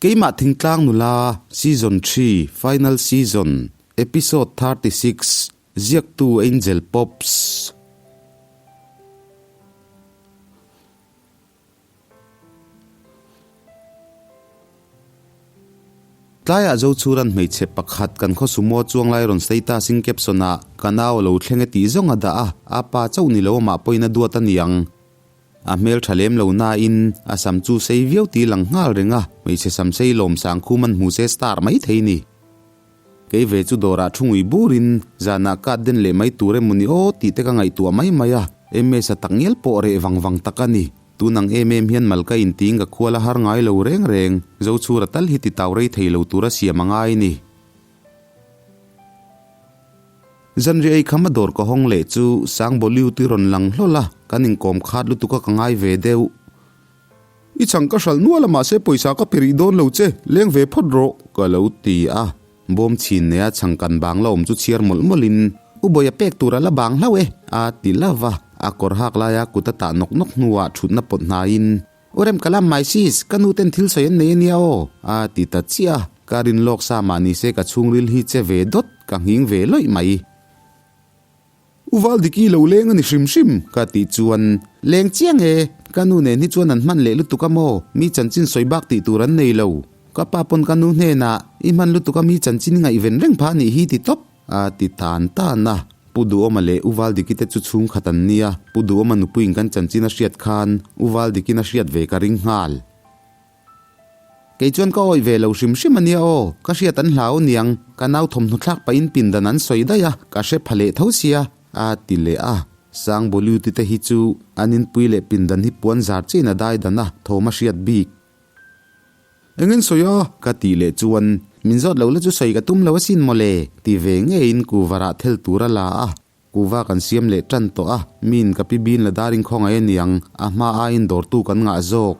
Keimah Thingtlang Nula, Season xii, Final Season, Episode 36, Ziaktu Angel Pops. Tlaiah Zochhuran hmeichhe pakhat kan khaw sumo chuang lai rawn status in caption ah ka nau a lo thleng e tih zawng a dah a, a pa chauh ni lo amah pawhin a duat a niang. A hmel tha lem lo nain a sam chu sei viau tih lang nghal reng a, hmeichhe sam sei lawm sang khum an hmu se star mai thei ni. Kei ve chu dawrah thu ngui burin zanah card den leh mai tur emaw ni aw tih te ka ngaihtuah mai mai a, MS a tak ngial pawh reh vang vang tak a ni. Tun ang em em hian mal ka intiin ka khual a har ngai lo reng reng, Zochhura tal hi ti tau rei thei lo tura siam a ngai ni. Zanriah ei kham a dawr ka hawng leh chu Sangbawliu ti rawn lang hlawl a, kan inkawm khat lutuk a ka ngai ve deuh. I chhang ka hralh nual a mahse pawisa ka pe rih dawn lo che, leng ve phawt rawh ka lo ti a. Bawm chhin nea chhang kan bang la awm chu chhiar mawlh mawlhin U Bawia pek tur a la bang hlauh e a ti love a, a kawr hak laia kut a tah nawk nawk hnuah thutna pawt hnaiin U Rem ka lam mai sis, ka nu ten thil sawi an nei a nia aw a ti ta chiah a, ka rin lawk sa mah ni se ka chhungril hi che ve dawt, ka nghing ve lawih mai. U Valdiki lo leng a ni hrim hrim ka tih chuan leng chiang e, ka nu nen hi chuan an hman leh lutuk a maw, mi chanchin sawi bak tih tur an nei lo. Ka pa pawn ka nu hnenah i hman lutuk a mi chanchin i ngaihven reng phah anih hi ti tawp a ti tan tan a. Pu Duhawma leh U Valdiki te chu chhungkhat an nia, Pu Duhawma nupuiin kan chanchin a hriat khan U Valdikin a hriat ve ka ring nghal. Kei chuan ka awih ve lo hrim hrim a nia aw, ka hriat an hlau niang, ka nau thawmhnaw thlak pahin pindan an sawi daih a, ka hre pha leh tho sia, a ti leh a. Sangbawliuti te hi chu an inpui leh pindan hi puan zar chiin a dai dan a, thawm a hriat bik. Engin sawi a? ka tih leh chuan, Min zawt lo la chu sawi ka tum lo asin mawle, ti ve ngeiin kuvarah thel tur a la a. Kuva kan siam leh tan tawh a, miin ka pi bin la darin khawngaih a niang, a hma aiin dawrtu kan ngah zawk.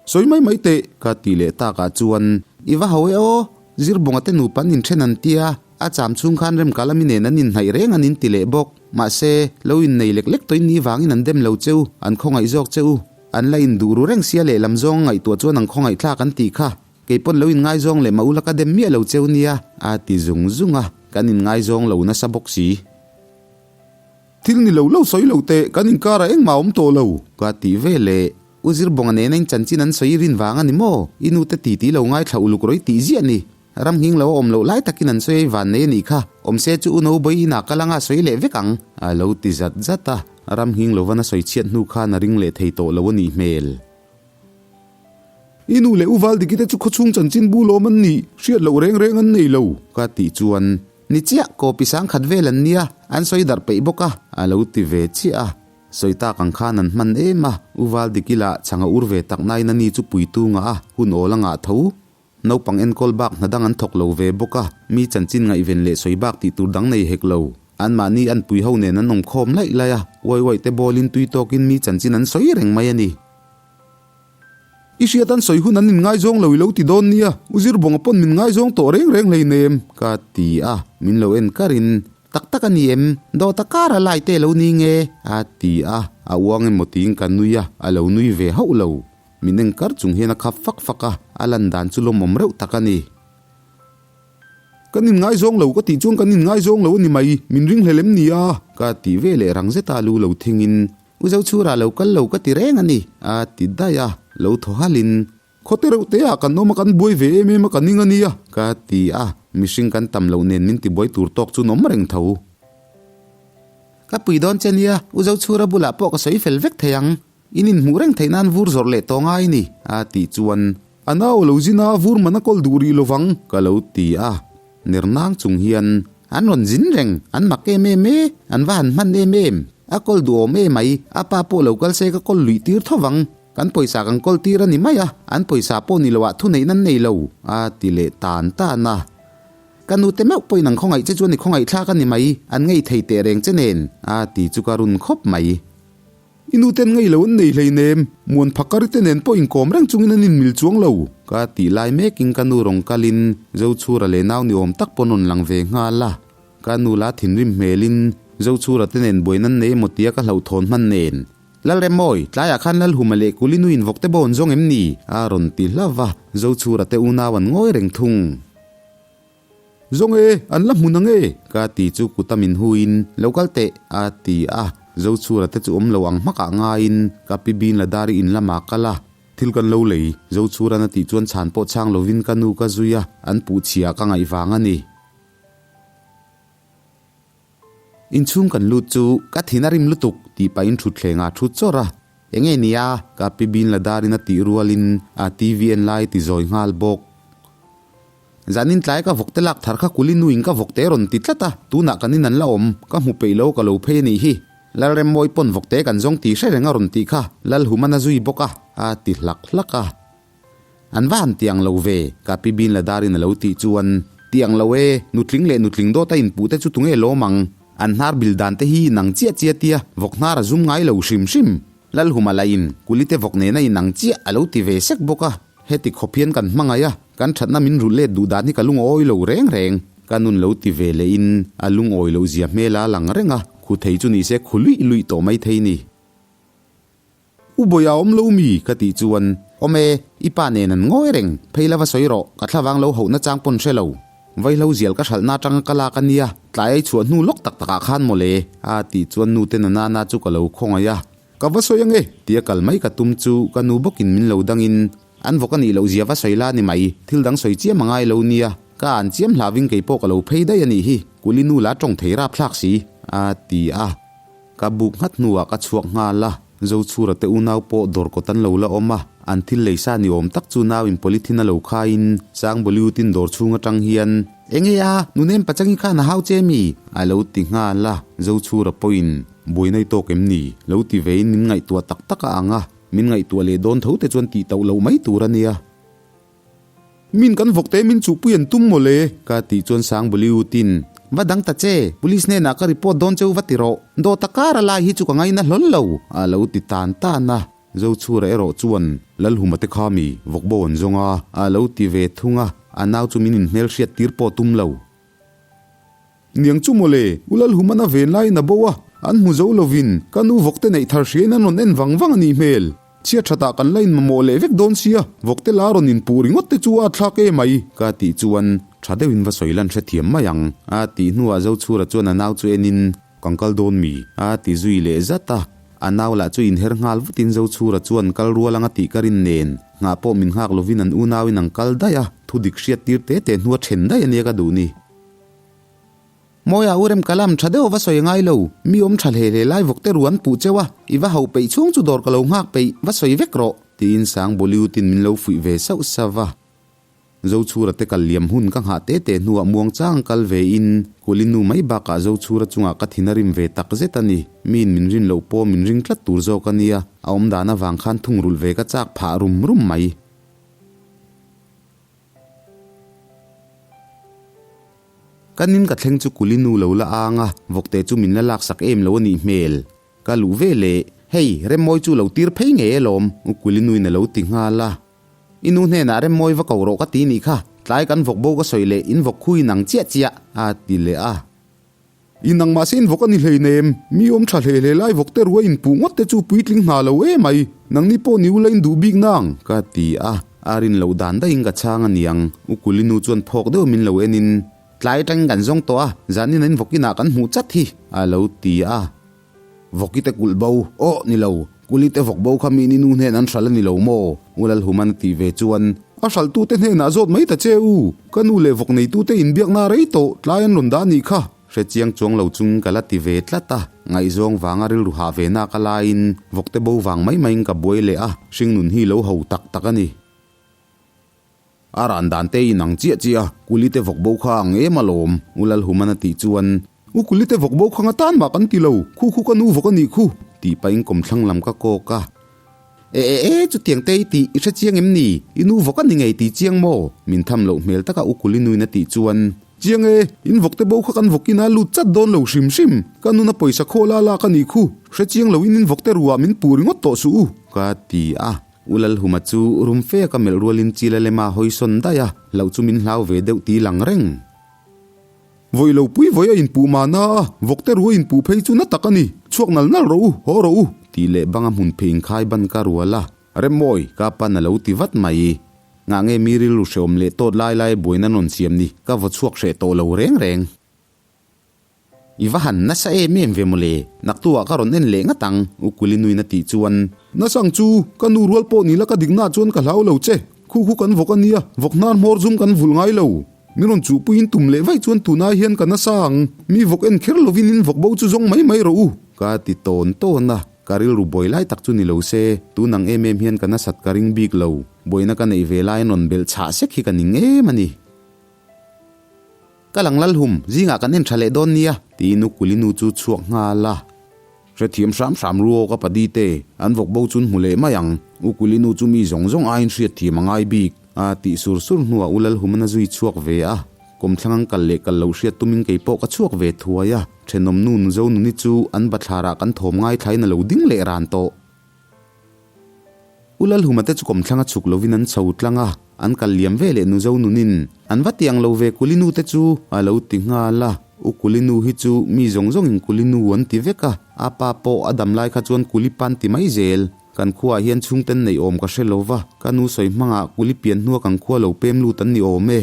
Sawi mai mai teh, ka tih leh takah chuan, I va ho e aw, Zirbawnga te nupa an inthen an tia, a cham chhung khan Remkala mi nen an inhnaih reng an inti leh bawk. Mahse, lo innei lek lek tawhin ni vangin an dem lo che u, an khawngaih zawk che u. An la induh ru reng sia lehlam zawng ngaihtuah chuan an khawngaih thlak an tih kha. Kei pawn lo inngaizawng leh mah ula ka dem miah lo cheu nia, a ti zung zung a, kan inngaizawng lo nasa bawk si. Thil ni lo lo sawi lo teh, kan inkarah engmah a awm tawh lo, ka ti ve leh. U Zirbawnga nena in chanchin an sawi rin vang a ni maw? I nu te titi lo ngaithla uluk rawih tih ziah ni. Ram nghing lo a awm loh lai takin an sawi ei van nei a nih kha, awm se chu u Nobawii inah kal anga sawi leh vek ang, a lo ti zat zat a, ram nghing lovan a sawi chhiat hnu khan a ring leh thei tawh lo a nih hmel. I nu leh u Valdiki te chu khawchhung chanchin bu lawm an nih, hriat loh reng reng an nei lo, ka tih chuan ni chiah kawpi sangkhat vel an nia, an sawi darh peih bawk a, a lo ti ve chiah a. Sawi tak ang khan an hman em a, u Valdiki lah chhang a ur ve tak nain a ni chu puitu ngah a, hun awl a ngah tho. Naupang enkawl bak hna dang an thawk lo ve bawk a, mi chanchin ngaihven leh sawi bak tih tur dang nei hek lo. Anmahni an pui ho nen an awm khawm laih laih a, uai uaih te bawlin tui tawkin mi chanchin an sawi reng mai a ni. I hriat an sawi hun an inngaizawng lo i lo ti dawn nia, U Zirbawnga pawn min ngaizawng tawh reng reng hleinem, ka ti a, min lo en karin, Tak tak a ni em? Dawta kar a lai te lo ni nge? a ti a, a uang emaw tiin ka nui a, a lo nui ve hauh lo. Min en kar chung hian a khap fak fak a, a lan dan chu lawmawm reuh tak a ni. Kan inngaizawng lo ka tih chuan kan inngaizawng lo a ni mai, min ringhlel em ni a? Ka ti ve leh rang zeta lu lo thingin, U Zochhura lo kal lo ka ti reng a ni, a ti daih a, lo thaw halin, Khawte reuh te ah kan awm a kan buai ve em em a ka ning a nia, ka ti a, mihring kan tam loh nen min ti buai tur tawk chu nawm reng tho. Ka pui dawn che nia, U Zochhura bulah pawh ka sawi fel vek thei ang, in inhmuh reng theih nan vur zawrh leh tawh ngai ni, a tih chuan, A nau lo zin a, vur man a kawl duh rih lovang, ka lo ti a, ner nang chung hian, An rawn zin reng, an mak em em e, an va han hman em em, a kawl duhawm em mai, a pa pawh lo kal se ka kawl luih tir tho vang, kan pawisa kan kawl tir a ni mai a, an pawisa pawh ni loah thuneih nan nei lo, a ti leh tan tan a. Ka nute meuh pawhin an khawngaih che chuan i khawngaih thlak a ni mai, an ngei thei teh reng che nen, a ti chu ka run khawp mai. I nu ten ngei lo an nei hleinem, muan phakari te nen pawh inkawm reng chungin an inmil chuang lo. Ka tih lai mekin ka nu rawn kalin Zochhura leh nau ni awm tak pawh rawn lang ve nghal a. Ka nu la thinrim hmelin Zochhura te nen buaina an nei emaw tia ka hlauhthawn hman nen. Lalremmawi, tlaiah khan Lalhuma leh Kulinu in vawkte bo an zawng em ni? a rawn ti hlauh va, Zochhura te unau an ngawi reng thung. Zawng e, an la hmu nang e, ka ti chu kuta min huin, Lo kal teh, a ti a, Zochhura te chu awm lo ang hmakah ngaiin ka pi bin la dari in lamah kal a, thil kan lo lei, Zochhuran a tih chuan chhan pawh chhang lovin ka nu ka zui a, an puh chhia ka ngaih vang a ni. Inchhung kan lut chu ka thin a rim lutuk tih pahin thutthleng ah thut chawrh a, enge nia ka pi bin la darin a tih rualin a TV en lai ti zawi nghal bawk. Zanin tlai ka vawkte lak thar kha kuli nuin ka vawkte rawn ti tlat a, tunah kan in an la awm, ka hmu peih lo ka lo phei a nih hi. Lalremmawi pawn vawkte kan zawng tih hre reng a rawn tih kha Lalhuman a zui bawk a, a ti hlak hlak a. An va han tiang lo ve, ka pi Bin Ladarin a lo tih chuan, Tiang lo e, nutling leh nutling dawt a inpuh te chu tunge lawm ang? An hnar bil dan te hi inang chiah chiah tia, vawk hnar a zum ngai lo hrim hrim. Lalhuma lahin, Kulite vawk nena inang chiah a lo ti ve sek bawk a, heti khawp hian kan hmangaih a, kan thatna min rulh let duh dan hi ka lungawi lo reng reng. Ka nun lo ti ve lehin a lungawi loh zia hmel a lang reng a, khu thei chu nise khu luih luih tawh mai thei ni. U Bawih a awm lo mi? ka tih chuan, Awm e, i pa nen an ngawi reng, phei lova sawi rawh, ka thlavang lo hauhna chang pawn hre lo. Vaihlo zial ka hralhna atanga ka lak a nia, tlai ai chhuah hnu lawk tak takah khan mawle, a tih chuan nu te nanana chu ka lo khawngaih a. Ka va sawi ange, tia kal mai ka tum chu ka nu bawkin min lo dangin, An vawk a nih loh zia va sawi la ni mai, thil dang sawi chiam a ngai lo nia, ka an chiam hlaving kei pawh ka lo phei daih a nih hi, Kuli nu la tawng thei rapthlak si, a ti a. Ka buk nghat hnuah ka chhuak nghal a, Zochhura te unau pawh dawr kawt an lo la awm a, an thil lei sa ni awm tak chu nau in polythene a lo khaiin Sangbawliutin dawr chhung atang hian, Enge a, nunem pachangi khan a hau che mi? a lo ti nghal a, Zochhura pawhin, Buainai tawk em ni? lo ti vein min ngaihtuah tak tak a ang a, min ngaihtuah leh dawn tho te chuan tih tauh loh mai tur a nia. Min kan vawk te min chuhpui an tum mawle ka tih chuan Sangbuli u tin, Va dang ta che, police hnenah ka report dawn cheu va ti rawh, dawta kar a lai hi chu ka ngaina hlawl lo a lo ti tan tan a. Zochhura erawh chuan Lalhuma te kha mi vawk bo an zawng a a lo ti ve thung a, a nau chu min inhmelhriat tir pawh tum lo. Niang chu mawle, U Lalhumana ven laiin a bo a, an hmu zo lovin ka nu vawkte neih thar hriain an rawn en vang vang a nih hmel. Chhiat thatah kan la inmamawh leh vek dawn sia, vawkte la rawn inpuh ringawt te chu a thlak e mai, ka tih chuan tha deuhin va sawi lan hrethiam mai ang, a tih hnuah Zochhura chuan a nau chu enin, Kan kal dawn mi? a ti zui leh zat a, a nau lah chu inher nghal vutin Zochhura chuan kal rual anga tih ka rin nen, nghah pawh min nghak lovin an unauin an kal daih a, thu dik hriat tir te te hnua then daih a nia ka duh ni. Mawia u rem kalam tha deuh va sawi ngai lo, mi awm tha hle hle lai vawk te ruan puh cheu a, i va hauh peih chhung chu dawr ka lo nghak peih, va sawi vek rawh, tiin Sang Bollywood-in min lo fuih ve sauh sauh va. Zochhura te kal liam hun ka nghah te te hnuah muang chang kal ve in, Kuli nu mai bakah Zochhura chungah ka thin a rim ve tak zet a ni, miin min rin loh pawh min ring tlat tur zawk a nia, a awmdan avang khan thungrulh ve ka chak phah rum rum mai. Ka nin ka thleng chu kuli nu lo la ang a, vawkte chu min la laksak em lo a nih hmel. Ka luh ve leh, Hei, Remmawi chu lo tir phei ngei alawm, u kuli nuin a lo ti nghal a. I nu hnenah Remmawi va ko rawh ka ti nih kha, tlai kan vawk bo ka sawi leh in vawk khu in ang chiah chiah, a ti leh a. I nang mahse in vawk a ni hleinem, mi awm tha hle hle lai vawk te rua in puh ngawt te chu puitling hna lo e mai, nangni pawh ni ula in duh bik nang, ka ti a, a rin loh dan daihin ka chhang a niang, U Kulinu chuan phawk deuh min lo en in, Tlai atangin kan zawng tawh a, zanin an vawk inah kan hmuh chat hi, a lo ti a. Vawki te kulh bo, aw ni lo, Kuli te vawk bo kha mi ni nu hnen an hral a ni lo maw? U Lalhuman a tih ve chuan, A hralhtute hnenah zawt mai ta che u, ka nu leh vawk neitute inbiakna rei tawh, tlai an rawn dah a nih kha. Hre chiang chuang lo chung ka la ti ve tlat a, ngaihzawng vanga rilru hah ve nak a laiin vawkte bo vang mai maiin ka buai leh a, hringnun hi lo ho tak tak a ni. A ran dan te in ang chiah chiah a, Kulite vawk bo kha ang em alawm, U Lalhuman a tih chuan, U Kulite vawk bo kha nga tan mah kan ti lo, khu khu ka nu vawk a nih khu, tih pahin kawmthlang lam ka kawk a. E e e, chutiang te i tih i hre chiang em ni? I nu vawk a ni ngei tih chiang maw? Min tham loh hmel taka U Kulinuin a tih chuan, Chiang e, in vawkte bo kha kan vawkin a lut chat dawn lo hrim hrim, ka nuna pawisa khawl a lak a nih khu, hre chiang loin in vawkte ruah min puh ringawt tawh suh u, ka ti a. U Lalhuma chu rum fe a ka melh rualin chil a lema hawi sawn daih a, hlauh chu min hlau ve deuh tih lang reng. Vawi lo pui vawi a inpuh mahna a, vawkte ruah inpuh phei chu na tak a ni. Chhuak nal nal rawh u, haw rawh u, Tih leh banga hmun phei inkhai ban ka rual a. Remmawi, ka pan a lo ti vat mai. Ngah nge mi rilru hrehawm leh tawt lai lai buaina rawn siam ni, ka vaw chhuak hreh tawh lo reng reng. I va han nasa em em ve mawle, naktuah ka rawn en leh ngat ang, U Kuli nuin a tih chuan. Nasa ang chu, ka nu rual pawh ni la ka diknaah chuan ka hlau lo che, khu khu kan vawk a nia, vawk hnar hmawr zum kan vulh ngai lo. Min rawn chuhpuiin tum leh vaih chuan tunai hian ka nasa ang, mi vawk en kher lovin in vawk bo chu zawng mai mai rawh u, ka ti tawn tawn a. Ka rilru buai lai tak chu ni lo se, tun ang em em hian ka nasat ka ring bik lo. Buaina ka neih ve laiin rawn belh chhah sek hi ka ning em a ni. Ka lang lal hum, zingah kan en tha leh dawn nia, tiin U Kulinu chu chhuak nghal a. Hrethiam hram hram ru aw ka padi te, an vawk bo chun hmu leh mai ang. U Kulinu chu mi zawng zawng aiin hriatthiam a ngai bik, a tih sur sur hnuah U Lalhuman a zui chhuak ve a. Kawmthlang an kal leh kal loh hriat tumin kei pawh ka chhuak ve thuai a, thenawm nu Nuzo nuni chu an bathlarah kan thawm ngaithlain a lo ding leh ran tawh. U Lalhuma te chu kawmthlang a chhuk lovin an chho tlang a, an kal liam ve leh Nuzo nunin an va tiang lo ve Kuli nu te chu a lo ti nghal a, U Kuli nu hi chu mi zawng zawngin Kuli nu an ti vek a, a pa pawh a dam lai kha chuan Kuli pan ti mai zel. Kan khuaah hian chhungten neih awm ka hre lo va, ka nu sawi hmangah Kuli pian hnua kan khua lo pem lut an ni awm e.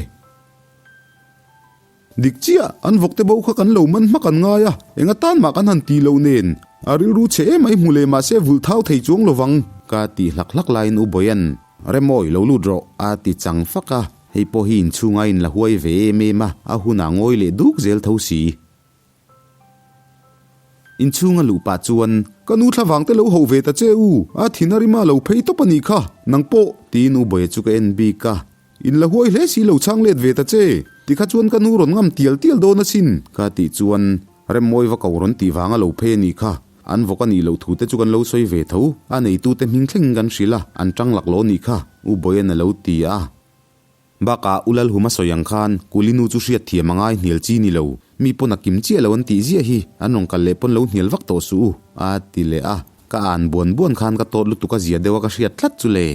Dik chiah, an vawkte bo kha kan lo man hmak an ngai a, eng atan mah kan han ti lo nen, a rilru chhe em a i hmu leh mahse vulh thau thei chuang lo vang. Ka tih hlak hlak laiin U Boyan, Remawi, lo lut rawh, a ti chang fak a, hei pawh hi inchhunga in la huai ve em em a, a hunah ngawi leh duk zel tho si. Inchhunga luh pah chuan, Ka nu thlavang te lo hoh ve ta che u, a thin a rima lo phei tawp a nih kha, nang pawh, tiin U Bawia chu ka en bik a. In la huai hle si lo chhang let ve ta che, tikha chuan ka nu rawn ngam tial tial dawn asin, ka tih chuan Remmawi va ko rawn tih vanga lo phei a nih kha, an vawk a nih loh thu te chu kan lo sawi ve tho, a neitute hming thlengin kan hrilh a, an tang laklawh a nih kha, U Bawia'n a lo ti a. Bakah U Lalhuma sawi ang khan Kulinu chu hriat thiam a ngai hnial chi ni lo, mi pawn a kim chiah lo an tih ziah hi, an rawn kal leh pawn lo hnial vak tawh suh u, a ti leh a, ka an buan buan khan ka tawt lutuk a zia deuh a ka hriat tlat chu le.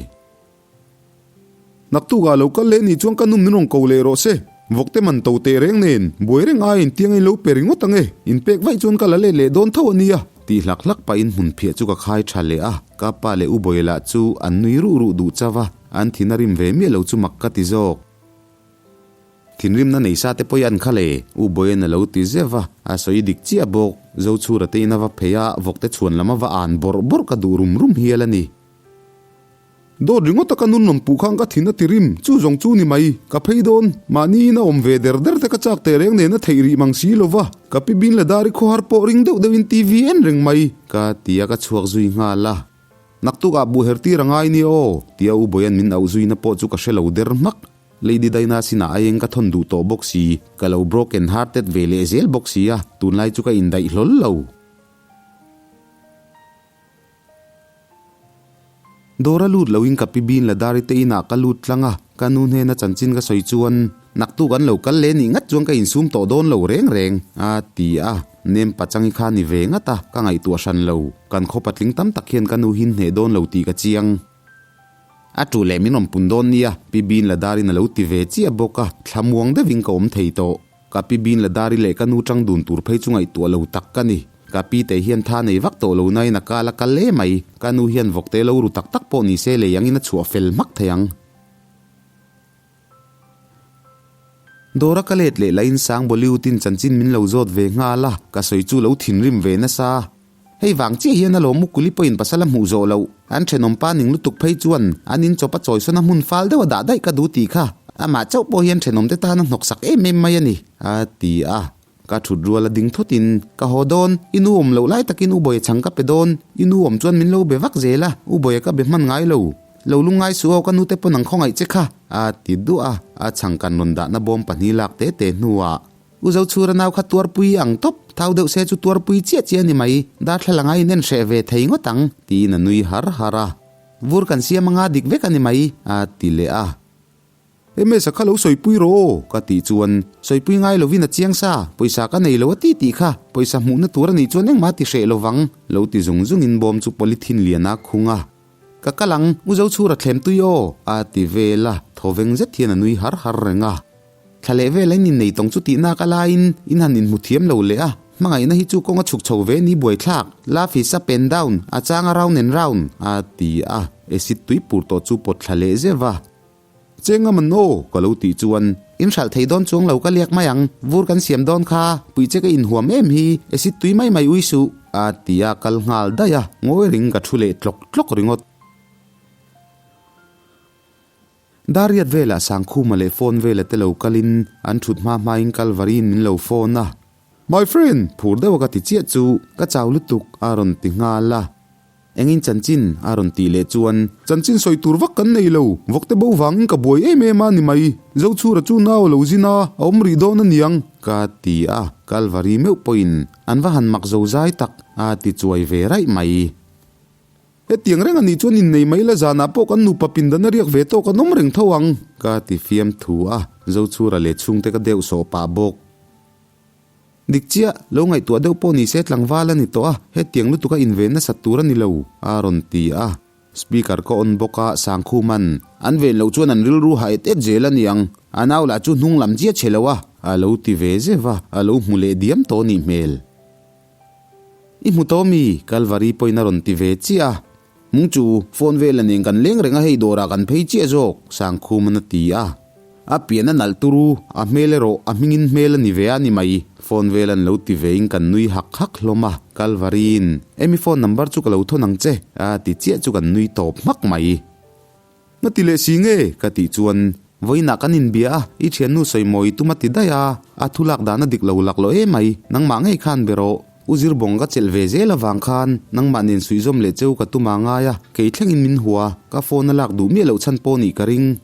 Naktukah lo kal leh nih chuan ka nu min rawn ko leh rawh se, vawkte man to teh reng nen, buai reng aiin tiang in lo pe ringawt ang e, in pek vaih chuan ka la let leh dawn tho a nia. Tih hlak hlak pahin hmunphiah chu ka khai tha leh a, ka pa leh U Bawihla chu an nui ruh ruh duh chauh a. An thin a rim ve miah lo chu mak ka ti zawk. Thinrimna nei sa te pawh i an kha le, U Boyan a lo ti zeuh a, a sawi dik chiah bawk. Zochhura te in a va phei a, vawkte chhuan lam a va an bawrh bawrh ka duh rum rum hial a ni. Dawt ringawt a ka nun rawn puh khan ka thin a ti rim, chu zawng chu ni mai, ka phei dawn, mahni in a awm ve der der te ka chak teh reng nen a theih rih mang si lo va, ka pi bin la dar i khawhar pawh ring deuh deuh in TV en reng mai. Ka ti a ka chhuak zui nghal a. Naktukah buh her tir a ngai nia aw, tia U Boyan min auh zuina pawh chu ka hre lo der hmak. Lady Daina sinah aieng ka thawn duh tawh bawk si, ka lo broken hearted ve leh zel bawk si a, tunlai chu ka indaih hlawl lo. Dawr a lut loin ka pi Bin Ladari te inah ka lut tlang a, ka nu hnena chanchin ka sawi chuan, Naktuk an lo kal leh nih ngat chuan ka insum tawh dawn lo reng reng, a ti a. Nem pachangi kha ni ve ngat a, ka ngaihtuah hran lo. Kan khaw patling tam tak hian ka nu hi hneh dawn lo tih ka chiang. A tu leh min rawn pun dawn nia, Pi Bin Ladarin a lo ti ve chiah bawk a, thlamuang deuhin ka awm thei tawh. Ka Pi Bin Ladari leh ka nu tang dun tur phei chu ngaihtuah lo tak ka ni. Ka pi te hian tha nei vak tawh lo nain a kal a kal hle mai. Ka nu hian vawkte lo ru tak tak pawh ni se lei angin a chhuah fel hmak thei ang. Dawra ka let leh lahin Sang Bollywood-in chanchin min lo zawt ve nghal a, ka sawi chu lo thinrim ve nasa. Hei vang chiah hian alawm Mukuli pawhin pasal a hmuh zawh loh. An thenawm pa ning lutuk phei chuan an in chawp a chawisawn a hmun fal deuh a dah daih ka duh tih kha amah chauh pawh hian thenawmte tan a hnawksak em em mai a ni, a ti a. Ka thut rual a ding thawtin, Ka haw dawn, i nu awm loh lai takin U Bawia chhang ka pe dawn, i nu awm chuan min lo be vak zel a, U Bawia ka be hman ngai lo. Lo lungngai suh aw ka nute pawn ang khawngaih che kha, a ti duah a, a chhang kan rawn dahna bawm pahnih lak te te hnuah, U Zochhura nau kha tuarpui ang tawp, thau deuh se chu tuarpui chiah chiah a ni mai, darthlalang a inen hreh ve thei ngawt ang, tiin a nui har har a. Vur kan siam anga dik vek a ni mai, a ti leh a. Ms-a kha lo sawipui rawh aw, ka tih chuan, Sawipui ngai lovin a chiang sa, pawisa ka nei lo a ti tih kha, pawisa hmuhna tur a nih chuan engmah ti hreh lovang, lo ti zung zungin bawm chu polythene lian a khung a. Ka kal ang, U Zochhura thlem tui aw, a ti vel a, thawveng zet hian a nui har har reng a. Thla leh vel a in innei tawng chu tih nak a laiin in han inhmu thiam lo leh a, Hmangaihna hi chu kawng a chhuk chho ve ni buaithlak, love is up and down, a chang a round and round, a ti a, acid tui pur tawh chu pawt thla leh zeuh a. Cheng a man aw, ka lo tih chuan, In hralh thei dawn chuang lo ka liak mai ang, vur kan siam dawn kha, puih che ka inhuam em hi, acid tui mai mai ui suh, a ti a, kal nghal daih a, ngawi ring ka thu leh tlawk tlawk ringawt. Dariat velah Sangkhuma leh phone vela te lo kalin an thut hma hmain Kalvariin min lo phone a. My friend! Phur deuha ka ti chiah chu ka chau lutuk a rawn ti nghal a. Engin chanchin? a rawn tih leh chuan. Chanchin sawi tur vak kan nei lo, vawkte bo vangin ka buai em em a ni mai. Zochhura chu nau a lo zin a, a awm rih dawn a niang. Ka ti a, Kalvari meuh pawhin an va han mak zo zai tak a ti chuai ve raih mai. Hetiang reng a nih chuan innei mai la zanah pawh kan nupa pindan a riak ve tawk an awm reng tho ang. Ka ti fiam thu a, Zochhura leh chhungte ka deuh sawh pah bawk. Dik chiah, lo ngaihtuah deuh pawh ni se tlangval a ni tawh a, hetiang lutuk a inven nasat tur a ni lo, a rawn ti a. Speaker ka on bawk a, Sangkhuman, An ven loh chuan an rilru ha et et zel a niang, a nau lah chu hnung lam chiah che lo a, a lo ti ve zeuh a, a lo hmu leh diam tawh nih hmel. I hmu tawh mi? Kalvari pawhin a rawn ti ve chiah a. Mung chu, phone vela nen kan leng reng a hei dawrah kan phei chiah zawk, Sangkhuman a ti a. A pian a nalh turu, a hmel erawh a hmingin hmel a ni ve a ni mai. Phone vel an lo ti vein kan nui hak hak hlawm a. Kalvariin, Emi phone number chu ka lo thawn ang che, a ti chiah chu kan nui tawp hmak mai. Nga ti leh si nge? Ka tih chuan, Vawiinah kan inbia a, i thiannu sawi mawi i tum a ti daih a, a thu lak dan a dik lo lak lo emai, nangmah ngei khan be rawh. U Zirbawng ka chelh ve zel avang khan nangmah nen suihzawm leh cheu ka tum a ngai a, kei thlengin min hua, ka phone a lak duh miah loh chhan pawh nih ka ring.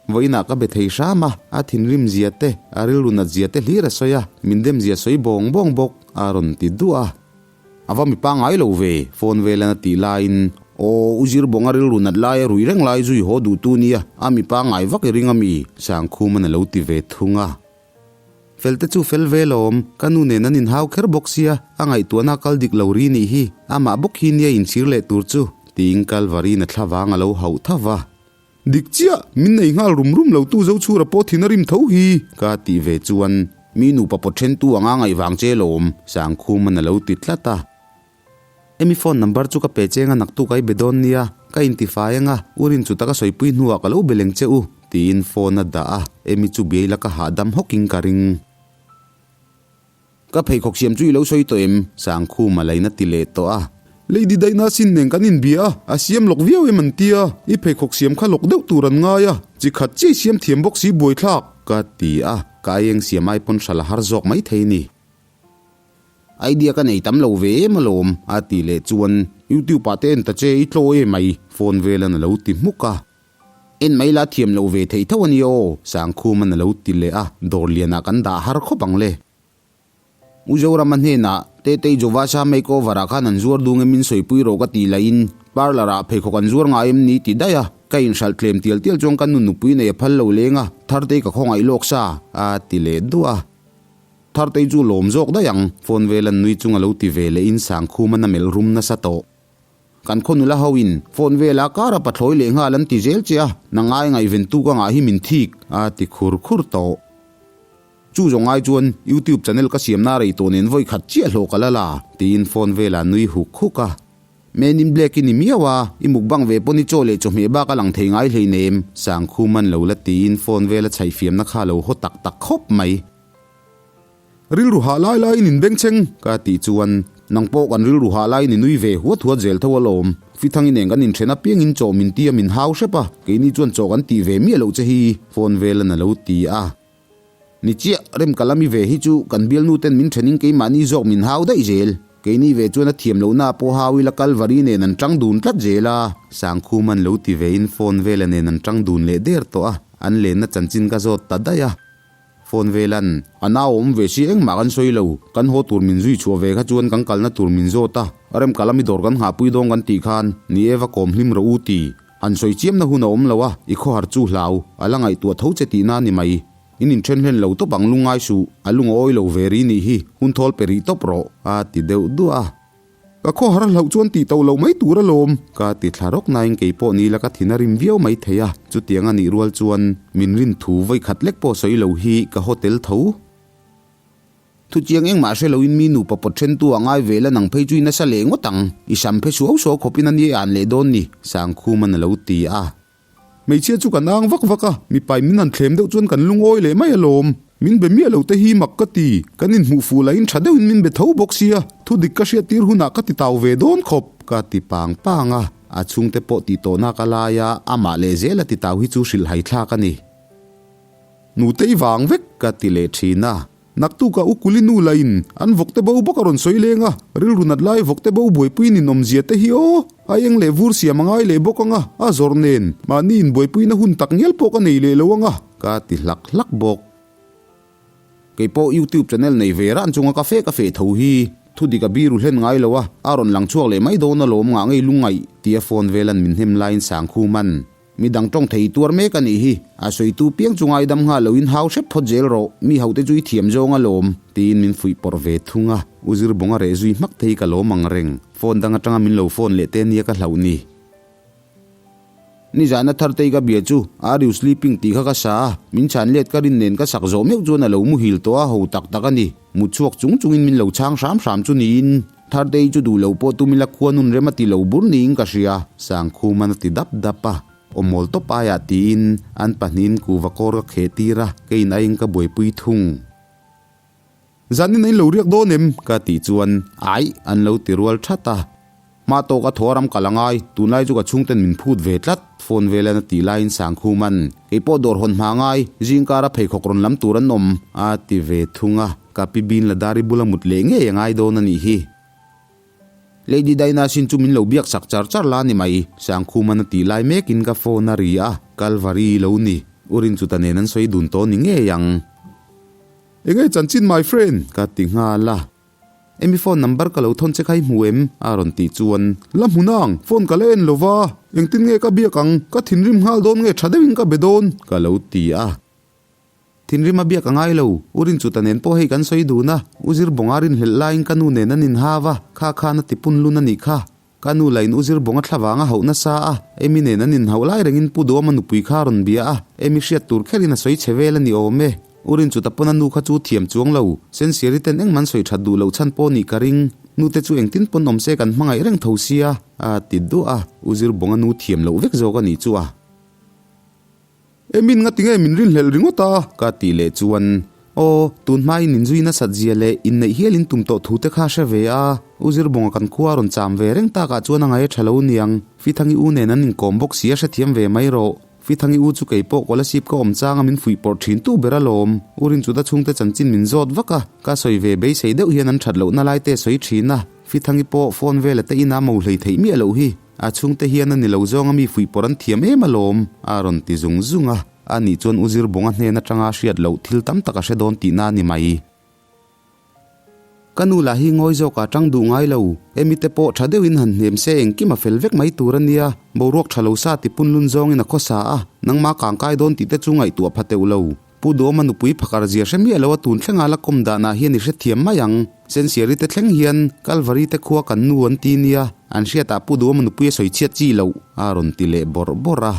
Vawiinah ka be thei hram a, a thinrim zia te, a rilru nat zia te hlir a sawi a, min dem zia sawi bawng bawng bawk, a rawn ti duah a. A va mi pangngai lo ve, phone velan a tih laiin, Aw, u Zirbawnga rilru nat lai a rui reng lai zui haw duh tu nia, a mi pangngai vak i ring a mi? Sangkhuman a lo ti ve thung a. Fel te chu fel ve lawm, ka nu nen an inhau kher bawk sia, a ngaihtuahna a kal dik lo ri nih hi, amah bawk hi nia inchhir leh tur chu, tiin Kalvari'n a thlavang a lo hauh tha va. Dik chiah, min nei nghal rum rum lo tu Zochhura pawh thin a rim tho hi. Ka tih ve chuan, Mi nupa pawt then tu anga ngaih vang che lawm, Sangkhuman a lo ti tlat a. Emi phone number chu ka pe cheng a naktuk a i be dawn nia, ka intifai anga, u rin chu taka sawipui hnuah ka lo be leng che u, tiin phone a dah a, Emi chu biai la ka hahdam hawkin ka ring. Ka pheikhawk siam chu i lo sawi tawh em? Sangkhuma lain a ti leh tawh a. Lady Daina sin nen kan inbia a, a siam lawk viau em an ti a, i pheikhawk siam kha lawk deuh tur an ngai a, chi khat chiah i siam thiam bawk si buaithlak. Ka ti a, ka aieng siam ai pawn hral a har zawk mai thei ni. Idea ka nei tam lo ve em alawm, a tih leh chuan YouTube ah te en ta che i tlaw em ai, phone velan a lo ti hmuk a. En mai la thiam lo ve thei tho a nia aw, Sangkhuman a lo ti leh a, dawr lianah kan dah har khawp ang le. U Zorama hnenah, Tetei Jovasa makeover ah khan an zuar dung em in sawipui rawh ka tih lahin, parlour ah pheikhawk an zuar ngai em ni ti daih a, ka inhralh tlem tial tial chuan ka nu nupui nei a phal lo leng a, Thartei ka khawngaih lawk sa, a ti leh duah a. Thartei chu lawm zawk daih ang, phone vel an nui chung a lo ti ve lehin Sangkhuman a melh rum nasa tawh. Kan khaw nula ho in phone vela kar a pathlawi leh nghal an ti zel che a, na ngai ngaihven tu ka ngah hi min thik, a ti khur khur tawh. Chu zawng ai chuan YouTube channel ka siam na rei tawh nen vawi khat chiah hlawh ka la la, tiin phone vela nui huk huk a. Men in black i ni miau a, i mukbang ve pawn i chaw leh chawhmeh bak a lang thei ngai hleinem, Sangkhuman lo la tiin phone vela chhaihfiamna kha a lo haw tak tak khawp mai. Rilru hah lai laiin in bengchheng ka tih chuan nang pawh kan rilru hah laiin i nui ve huat huat zel tho alawm. Fithang i nen kan inthen apiangin chaw min tia min hau hrep a, keini chuan chaw kan tih ve miah loh che hi phone velan a lo ti a. Ni chiah, rem ka lami ve hi chu kan bialnu ten min thenin keimahni zawk min hau daih zel. Keini ve chuan a thiam lohna pawh hau ila Kalvari nen an tang dun tlat zel a. Sangkhuman lo ti vein phone vela nen an tang dun leh der tawh a, an lenna chanchin ka zawt ta daih a. Phone velan, A nau awm ve si engmah kan sawi lo, kan haw tur min zui chhuah ve kha chuan kan kalna tur min zawt a, remkal ami dawr kan nghahpui dawn kan tih khan, ni e va kawm hlim rawh u ti. Han sawi chiamna hun a awm lo a, i khawhar chu hlau, a la ngaihtuah tho che tihna a ni mai. In inthen hlen lo tawp ang lungngai suh, a lung a awi lo ve ri nih hi, hun thawl pe rih tawp rawh, a ti deuh duah a. Ka khawhar hlauh chuan tih tauh loh mai tur alawm. Ka ti thla rawk nain kei pawh ni la ka thin a rim viau mai thei a, chutiang a nih rual chuan min rin thu vawi khat lek pawh sawi lo hi ka hotel tho. Thuchiang engmah hre loin mi nupa pawt thentu a ngai ve la nang phei chu i nasa leh ngawt ang. I sam phe suau suau khawpin a nia an leh dawn ni, Sangkhuman a lo ti a. Hmeichhia chu kan ang vak vak a, mipa in min han thlem deuh chuan kan lungawi leh mai alawm. Min be miah lo te hi mak ka ti, kan inhmuh fuh lahin tha deuhin min be tho bawk sia, thu dik ka hriat tir hunah ka ti tau ve dawn khawp, ka ti pang pang a. A chhungte pawh tih tawhna ka lai a, amah leh zela ti tau hi chu hrilh hai thlak a ni. Nutei vang vek ka ti leh thin a. Naktukah U Kuli nu lahin an vawkte bo bawk a rawn sawi leng a, rilru nat lai vawkte bo buaipui ninawmzia te hi aw, a eng leh vur siam a ngai leh bawk ang a, a zawrh nen mahni inbuaipuina hun tak ngial pawh ka nei leh lo ang a, ka ti hlak hlak bawk. Kei pawh YouTube channel nei ve ran chunga ka feh ka feh tho hi thu dik a biru hlen ngai lo a, a rawn lang chhuak leh mai dawn alawm ngah ngei lungngaih tia phone velan min hnem laiin Sangkhuman Mi dang tawng thei tuar mek a nih hi, a sawitu piang chu ngaidam nghal loin hau hrep phawt zel rawh, mi hote chu i thiam zawng alawm, tiin min fuih pawrh ve thung a, U Zirbawnga reh zui hmak thei ka lawm ang reng, phone dang atanga min lo phone leh te nia ka hlauh ni. Nizahna Thartei ka bia chu, Are you sleeping tih kha ka sa a, min chhan let ka rin nen ka sak zawh meuh chuan a lo muhil tawh a, ho tak tak a ni. Mut chhuak chung chungin min lo chhang hram hram chu niin, Thartei chu duh lo pawh tum ila khua nun rem a ti lo bur niin ka hria, Sangkhuman a ti dap dap a. Awmawl tawp aiah tiin an pahnihin kuhva kawr ka kheh tir a, keiin aiin ka buaipui thung. Zanin a in lo riak dawn em? Ka tih chuan, Aih, an lo ti rual that a. Hma tawk a thaw ram kal a ngai, tunlai chu ka chhungten min phut ve tlat, phone velan a tih laiin Sangkhuman, Kei pawh dawr hawn hma ngai, zingkara pheikhawk rawn lam tur an awm, a ti ve thung a, ka pi bin la dari bula mut leh ngei a ngai dawn a nih hi. Lady Dinah sin chu min lo biak sak char char la ni mai, Sangkhuman a tih lai mekin ka phone a ri a, Kalvari lo ni, U Rinchuta nen an sawi dun tawh ni ngei ang. Enge chanchin my friend? Ka ti nghal a. Emi phone number ka lo thawn che kha i hmu em? a rawn tih chuan. La hmu nang, phone ka la en lo va, engtin nge ka biak ang, ka thinrim nghal dawn nge tha deuhin ka be dawn? Ka lo ti a. Thinrim a biak a ngai lo, U Rinchuta nen pawh hei kan sawi dun a, U Zirbawnga rinhlelh laiin ka nu nen an inhau a, kha khan a tipun lun a nih kha. Ka nu lain U Zirbawnga thla vanga hauh nasa a, Emi nen an inhauh lai rengin Pu Duama nupui kha a rawn bia a, Emi hriat tur kherin a sawi chhe vel a ni awm e. U Rinchuta pawn a nu kha chu thiam chuang lo, Sensiari ten engmah an sawi that duh loh chhan pawh nih ka ring. Nu te chu engtin pawn awm se kan hmangaih reng tho sia, a ti duah a, U Zirbawnga nu thiam loh vek zawk a nih chu a. Emin nga tinge min rinhlelh ringawt a? Ka tih leh chuan, Aw, tun hmain inzui nasat zia leh inneih hial in tum tawh thu te kha hre ve a, U Zirbawnga kan khua a rawn cham ve reng takah chuan a ngaih a tha lo niang, Fithangi u nen an inkawm bawk si a hrethiam ve mai rawh. Fithangi u chu kei pawh Kolasib ka awm changa min fuih pawrh thin tu ber alawm. U Rinchuta chhungte chanchin min zawt vak a, ka sawi ve beisei deuh hian an that lohna lai te sawi thin a, Fithangi pawh phone vela te ina mo hlei theih miah loh hi. A chhungte hian a ni lo zawng a mi fuih pawrh an thiam em alawm, a rawn ti zung zung a. A nih chuan U Zirbawnga hnen atanga hriat loh thil tam tak a hre dawn tihna a ni mai. Ka nu lah hi ngawi zawk a tang duh ngai lo. Emi te pawh tha deuhin han hnem se engkim a fel vek mai tur a nia. Boruak tha lo sa ti punlun zawngin a khawsa a, nangmah kangkai dawn tih te chu ngaihtuah pha teuh lo. Pu Duama nupui phakar zia hre miah lo a tun thlenga la kawm danah hian i hrethiam mai ang. Sensiari te thleng hian Kalvari te khua kan nu an ti nia, an hriatah Pu Duama nupui a sawi chhiat chi loh, a rawn ti leh bawrh bawrh a.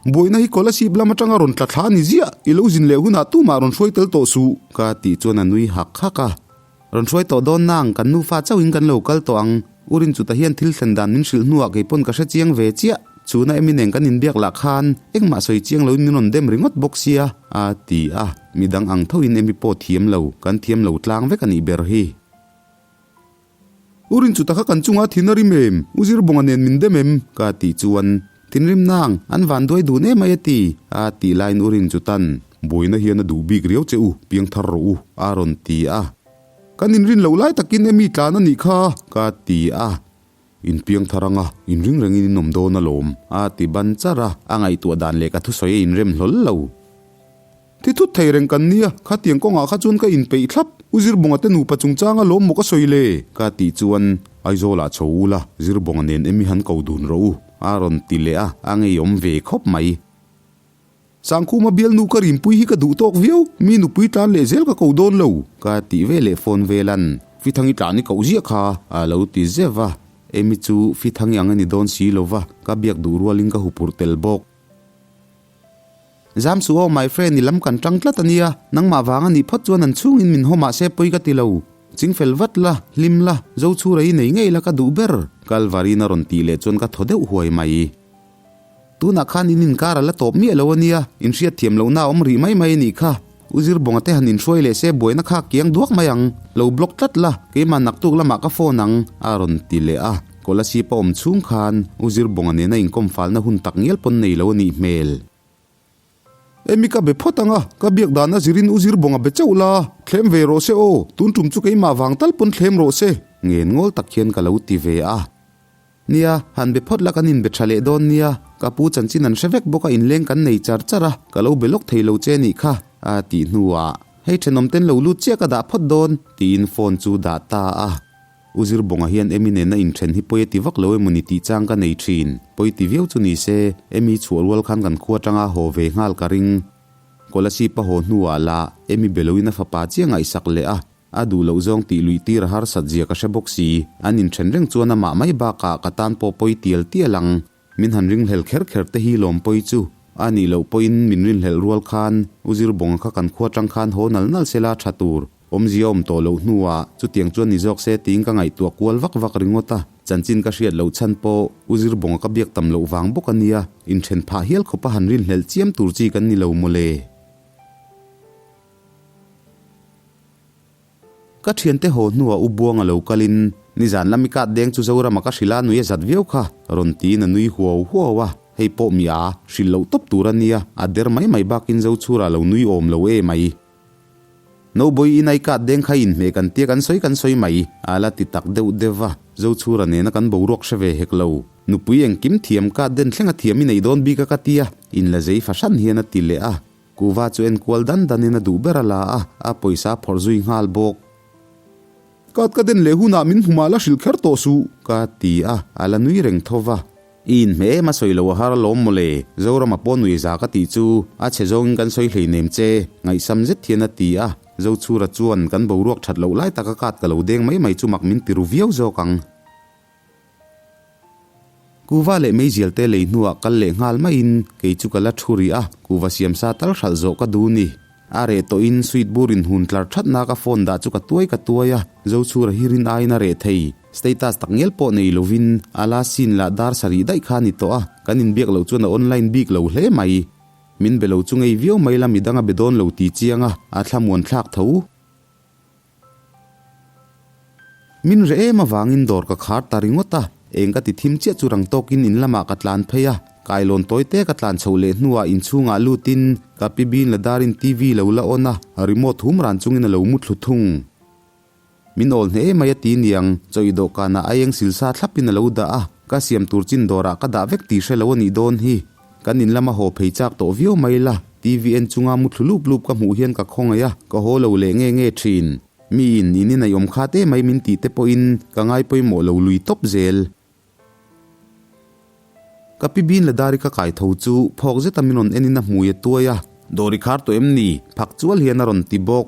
Buaina hi Kolasib lam atanga rawn tla thla a ni ziah, i lo zin leh hunah tumah rawn hruai tel tawh suh, ka tih chuan a nui hak hak a. Rawn hruai tawh dawn nang, kan nufa chauhin kan lo kal tawh ang. U Rinchuta hian thil thlen dan min hrilh hnuah kei pawn ka hre chiang ve chiah. Chuna Emi nen kan inbiak lah khan engmah sawi chiang loin min rawn dem ringawt bawk sia, a ti a. Midang ang thoin Emi pawh thiam lo, kan thiam lo tlang vek a nih ber hi. U Rinchuta kha kan chungah thin a rim em? U Zirbawnga nen min dem em? Ka tih chuan, Thinrim nang, an van duai dun em mai a ti, a tih laiin U Rinchuta'n, Buaina hian a duh bik riau che u, piangthar rawh u, a rawn ti a. Kan inrin loh lai takin emi tlan a nih kha, ka ti a. In piangthar anga, inring rengin in awm dawn alawm, a ti ban char a, a ngaihtuah dan leh ka thusawi a inrem hlawl lo. Thi thut thei reng kan nia, khatiang kawngah kha chuan ka inpeih thlap. U Zirbawnga te nupa chungchanga lawm maw ka sawi le? Ka tih chuan, Aizawlah chho u la, Zirbawnga nen emi han ko dun rawh u, a rawn ti leh a, a ngeiawm ve khawp mai. Sangkhuma bialnu ka rimpui hi ka duh tawk viau, mi nupui tlan leh zel ka ko dawn lo. Ka tih ve leh phone velan, Fithangi tlan i koh ziah kha, a lo ti zeuh a. Emi chu Fithangi ang a ni dawn si lo va, ka biak duh rualin ka hupurh tel bawk. Zam suh aw my friend i lam kan tang tlat a nia, nangmah vang a nih phawt chuan an chhungin min haw mahse pawi ka ti lo. Chingfel vat la, hlim la, zo chhura i nei ngei la ka duh ber, Kalvarin a rawn tih leh chuan ka thaw deuh huai mai. Tunah khan in inkar a la tawp miah lo a nia, in hriatthiam lohna a awm rih mai mai a nih kha. U Zirbawnga te han inhruai leh se buaina kha kiang duak mai ang, lo block tlat la, keimah naktuk lamah ka phone ang, a rawn ti leh a. Kolasib a awm chhung khan U Zirbawnga nena inkawm falna hun tak ngial pawn nei lo a nih hmel. Emi ka be phawt ang a, ka biak dan a zirin U Zirbawnga be chauh la, thlem ve rawh se aw, tun tum chu keimah vang tal pawn thlem rawh se, ngen ngawl tak hian ka lo ti ve a. Nia, han be phawt la kan inbe tha leh dawn nia, ka pu chanchin an hre vek bawk a inleng kan nei char char a, ka lo be lawk thei lo che nih kha, a tih hnuah, Hei thenawm ten lo lut chiah ka dah phawt dawn, tiin phone chu dah ta a. U Zirbawnga hian Emi nena inthen hi pawi a ti vak lo emawni tih chang ka nei thin. Pawi ti viau chu ni se, Emi chhuah rual khan kan khua atanga haw ve nghal ka ring. Kolasib a haw hnuah lah Emi be loin a fapa chiah ngaihsak leh a, a duh loh zawng tih luih tir a harsat zia ka hre bawk si. An inthen reng chuan amah mai bakah ka tan pawh pawi tial tial ang. Min han ringhlel kher kher te hi lawm pawi chu. A nih loh pawhin min rinhlelh rual khan U Zirbawnga kha kan khua tang khan haw nal nal sela tha tur. Awmzia awm tawh loh hnuah chutiang chuan ni zawk se tiin ka ngaihtuah kual vak vak ringawt a. Chanchin ka hriat loh chhan pawh U Zirbawnga ka biak tam loh vang bawk a nia. Inthen phah hial khawpa han rinhlelh chiam tur chi kan ni lo mawle. Ka thiante haw hnuah U Buanga lo kalin, Nizan lam i kat deng chu Zorama ka hrilh a nui a zat viau kha, rawn tiin a nui huau huau a. Hei pawh mi a, hrilh loh tawp tur a nia, a der mai mai bakin Zochhura lo nui awm lo e mai. Nobawi in a i kat deng kha i inhmeh kan tia kan sawi kan sawi mai, a la ti tak deuh deuh va, Zochhura nena kan boruak hre ve hek lo. Nupui engkim thiam kat den thleng a thiam i neih dawn bik a ka tia, inla zei fahran hian a ti leh a. Kuva chu enkual dan danin a duh ber a la a, a pawisa a phawrh zui nghal bawk. Kat ka den leh hunah min hmu mah la hrilh kher tawh suh, ka ti a, a la nui reng tho va. I inhmeh em a sawi lo a har alawm mawle, Zorama pawh nui za ka tih chu a chhe zawngin kan sawi hleinem che, ngaihsam zet hian a ti a. Zochhura chuan kan boruak that loh lai taka kat ka lo deng mai mai chu mak min ti ru viau zawk ang. Kuva leh meizial te lei hnuah kal leh nghal maiin kei chu ka la thu rih a, kuva siamsa tal hralh zawh ka duh ni. A reh tawhin sweet bur in hun tlar thatna ka phone dah chu ka tuai ka tuai a, Zochhura hi rin aiin a reh thei. Status tak ngial pawh nei lovin a la scene lah dar sarih daih kha a ni tawh a, kan inbiak loh chuan a online bik lo hle mai. Min be lo chu ngei viau mai la midang a be dawn lo ti chiang a, a thlamuan thlak tho. Min reh em avangin dawr ka khar ta ringawt a, eng ka ti thim chiah chu rang tawkin in lamah ka tlan phei a, kailawn tawi te ka tlan chhoh leh hnuah inchhungah lutin ka pi bin la darin TV lo la on a, remote hum ran chungin a lo mu thlu thung. Min awl hneh em mai a ti niang, chaw i dawhkanah aieng silsa thlapin a lo dah a, ka siam tur chin dawrah ka dah vek tih hre lo a nih dawn hi. Kan in lama haw phei chak tawh viau mai la, TV en chunga mu thlu lup lup ka hmuh hian ka khawngaih a, ka haw lo leh nge nge thin. Mi in in in awm khat emai min tih te pawhin ka ngai pawimawh lo lui tawp zel. Ka pi bin la dari ka kai tho chu phawk zeta min rawn en in a hmui a tuai a. Dawr i khar tawh em ni? Phak chual hian a rawn ti bawk.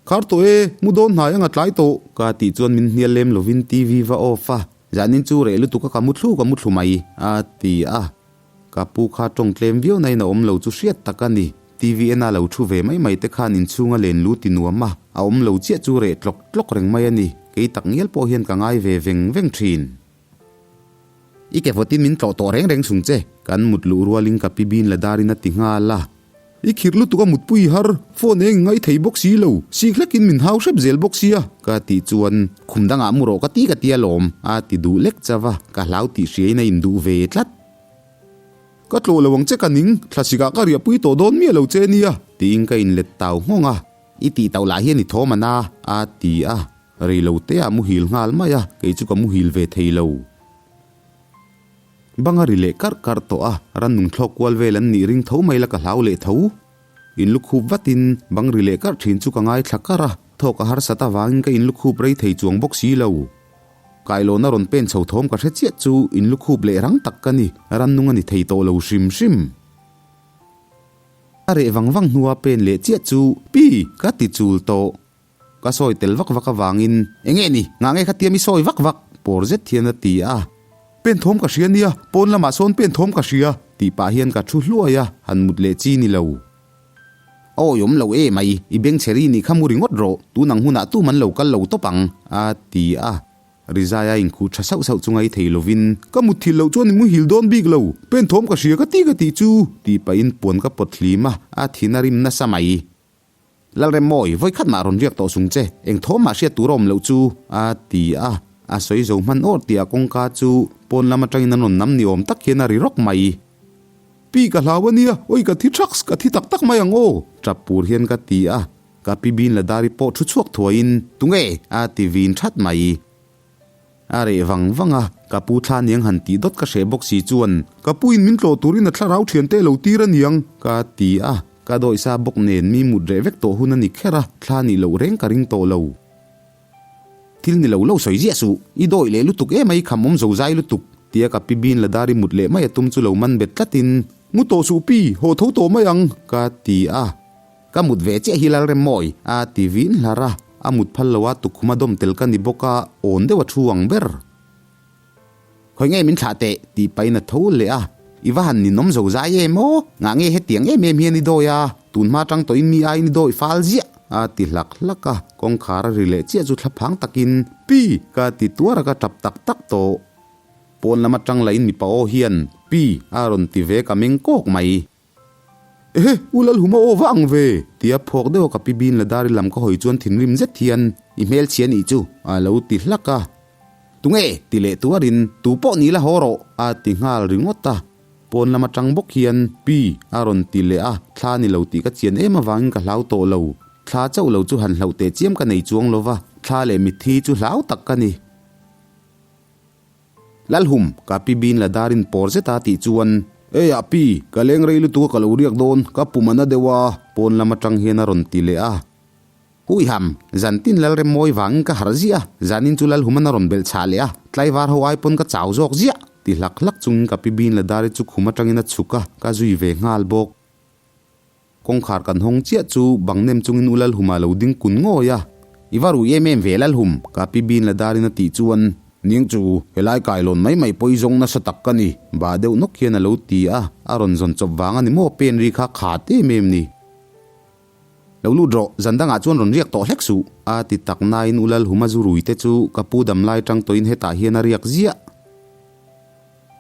Khar tawh e, mu dawn hnai anga tlai tawh. Ka tih chuan min hnial lem lovin TV va off a, zanin chu reh lutuk a ka mu thlu ka mu thlu mai, a ti a. Ka pu kha tawng tlem viau nain a awm lo chu hriat tak a ni. TV en a lo thu ve mai mai te khan inchhung a len lu ti nuam a, a awm lo chiah chu reh tlawk tlawk reng mai a ni. Kei tak ngial pawh hian ka ngai ve veng veng thin. I ke vawtin min tlawh tawh reng reng chung che. Kan mut luh rualin ka pi bin la darin a ti nghal a. I khirh lutuk a mutpui i har, phone eng ngai thei bawk si lo, sik hlekin min hau hrep zel bawk sia. Ka tih chuan, Khum dangah mu rawh ka ti ka ti alawm, a ti duh lek chauh a, ka hlau tih hriain a induh ve tlat. Ka tlawh lo ang che ka ning, thlasikah ka riahpui tawh dawn miah lo che nia, tiin ka inlet tau nghawng a. I tih tauh lah hian i thawm a na, a ti a. Rei lo te ah muhil nghal mai a, kei chu ka muhil ve thei lo. Bang a ri leh karh karh tawh a, rannung thlawk kual vel an nih ring tho mai la ka hlau leh tho. In lukhup vatin bang ri leh karh thin chu ka ngaithla karh a, thawk a harsat avangin ka in lukhup rei thei chuang bawk si lo. Kailawn a rawn pen chho thawm ka hre chiah chu in lukhup leh rang tak ka ni, rannung a ni thei tawh lo hrim hrim. A reh vang vang hnua pen leh chiah chu pi ka ti chul tawh. Ka sawi tel vak vak avangin, Enge ni? Ngah nge khatia mi sawi vak vak? Pawr zet hian a ti a. Pen thawm ka hria nia, pawn lamah sawn pen thawm ka hria, tih pah hian ka thu hluai a, han mut leh chi ni lo. Awi awm lo e mai, i beng chhe ri nih kha mu ringawt rawh, tun ang hunah tum an lo kal lo tawp ang, a ti a. Rizai a inkhuh tha sauh sauh chunga i thei lovin, Ka mutthilh loh chuan i muhil dawn bik lo, pen thawm ka hria ka ti ka tih chu, tih pahin puan ka pawt hlim a, a thin a rim nasa mai. Lalremmawi, vawikhat mah rawn riak tawh sung che, eng thawm mah hriat tur a awm loh chu, a ti a. A sawi zo hman awr tih a kawngka chu pawn lam atangin an rawn nam ni awm tak hian a ri rawk mai. Pi ka hlau a nia, awi ka thi thaks, ka thi tak tak mai ang aw, tap pur hian ka ti a. Ka pi bin la dari pawh thu chhuak thuaiin, Tunge? a ti vin that mai. A reh vang vang a, ka pu thla niang han tih dawt ka hreh bawk si chuan, Ka pu in min tlawh turin a thlarau thiante lo tir a niang, ka ti a, ka dawihsa bawk nen mi mut reh vek tawh hun a ni kher a, thla nih loh reng ka ring tawh lo. Thil ni lo lo sawi ziah suh, i dawih leh lutuk emai kham awm zo zai lutuk, tia ka pi bin la dar i mut leh mai a tum chu lo man bet tlatin, Mu tawh suh pi, haw tho tawh mai ang, ka ti a. Ka mut ve chiah hi Lalremmawi, a ti vin hlar a, a mut phal lo a tukkhum a dawm tel ka ni bawk a, awn deuh a thu ang ber. Khawi nge min thlah teh? tih pahin a tho leh a, I va han ninawm zo zai em aw, ngah nge hetiang em em hian i dawi a, tun hma tang tawhin mi aiin i dawi fal ziah, a ti hlak hlak a, kawngkhar a ri leh chiah chu thlaphang takin, Pi! ka ti tuar a ka tap tak tak tawh. Pawn lam atang lahin mipa aw hian, Pi! a rawn ti ve ka meng kawk mai. Ehe, U Lalhuma aw va ang ve! tia phawk deuh a ka pi bin la dari lam ka hawi chuan thinrim zet hian, I hmelchhia nih chu, a lo ti hlak a. Tunge? ti leh tuarin, Tu pawh ni la haw rawh, a ti nghal ringawt a. Pawn lam atang bawk hian, Pi, a rawn ti leh a, thla ni lo tih ka chian em avangin ka hlau tawh lo. Thla chauh lo chu han hlauh teh chiam ka nei chuang lo va, thla leh mitthi chu hlau tak ka ni. Lalhum, ka pi bin la darin pawr zet a tih chuan, Ei ah pi, ka leng rei lutuk a ka lo riak dawn, ka pum a na deuh a, pawn lam atang hian a rawn ti leh a. Huiham, zantin Lalremmawi vangin ka harh ziah a, zanin chu Lalhuman a rawn belh chhah leh a, tlaivar ho ai pawn ka chau zawk ziah, ti hlak hlak chungin ka pi bin la dari chu khum atangin a chhuk a, ka zui ve nghal bawk. Kawngkhar kan hawng chiah chu bang nem chungin U Lalhuma lo ding kun ngawi a. I va rui em em ve Lalhum, ka pi bin la darin a tih chuan, Ning chu, helai kailawn mai mai pawh i zawng nasa tak ka ni, bah deuh nawk hian a lo ti a, a rawn zawn chawp vang a ni maw pen ri kha khat em em ni. Lo lut rawh, zan dangah chuan rawn riak tawh hlek suh, a ti tak nain U Lalhuma zu rui te chu ka pu damlai tang tawhin hetah hian a riak ziah.